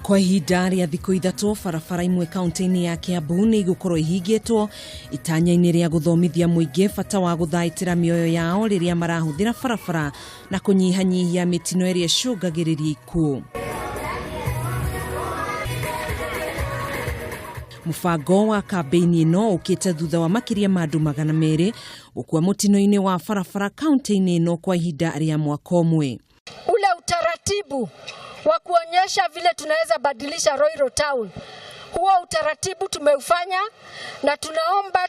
Kwa ihinda rĩa thikũ 3 barabara imwe kaunti-inĩ ya Kiambu nĩ igũkorwo ihingĩtwo itanya-inĩ rĩa gũthomithia mũingĩ bata wa gũthaitĩra mĩoyo yao rĩrĩa marahũthĩra barabara na kũnyihanyihia mĩtino ĩrĩa ĩcũngagĩrĩria ikuũ. Mũbango wa kambĩini ĩno ũkĩte thutha wa makĩria ma andũ 200 gũkua mũtino-inĩ wa barabara kaunti-inĩ ĩno kwa ihinda rĩa mwaka ũmwe. Ule utaratibu wa kuonyesha vile tunaweza badilisha Ruiru Town, huo utaratibu tumeufanya na tunaomba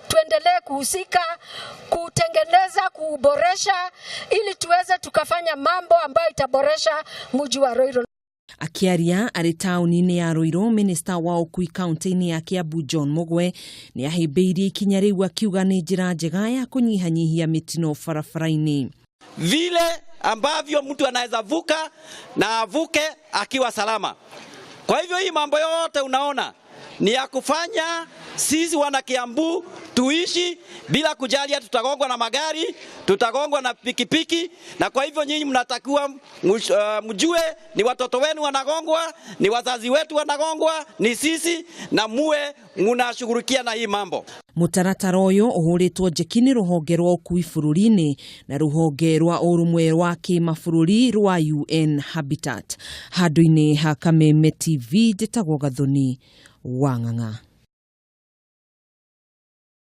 tuendelee kuhusika kutengeneza, kuboresha ili tuweze tukafanya mambo ambayo itaboresha mji wa Ruiru. Akĩaria arĩ taũni-inĩ ya Ruiru, minista wa ũkui kaunti-inĩ ya Kiambu John Mugwe nĩ ahĩmbĩirie ikinya rĩu akiuga nĩ njĩra njega ya kũnyihanyihia mĩtino barabara-inĩ. Vile ambavyo mtu anaweza vuka na avuke akiwa salama. Kwa hivyo hii mambo yote unaona ni ya kufanya sisi wana Kiambu tuishi bila kujali tutagongwa na magari, tutagongwa na pikipiki. Na kwa hivyo nyinyi mnatakiwa mjue ni watoto wenu wanagongwa, ni wazazi wetu wanagongwa, ni sisi, na muwe mnashughulikia na hii mambo. Mũtaratara ũyũ ũhũrĩtwo njeki nĩ rũhonge rwa ũkui bũrũri-inĩ na rũhonge rwa ũrũmwe rwa kĩmabũrũri rwa UN Habitat. Handũ-inĩ ha Kameme TV, njĩtagwo Gathoni wa Ng'ang'a.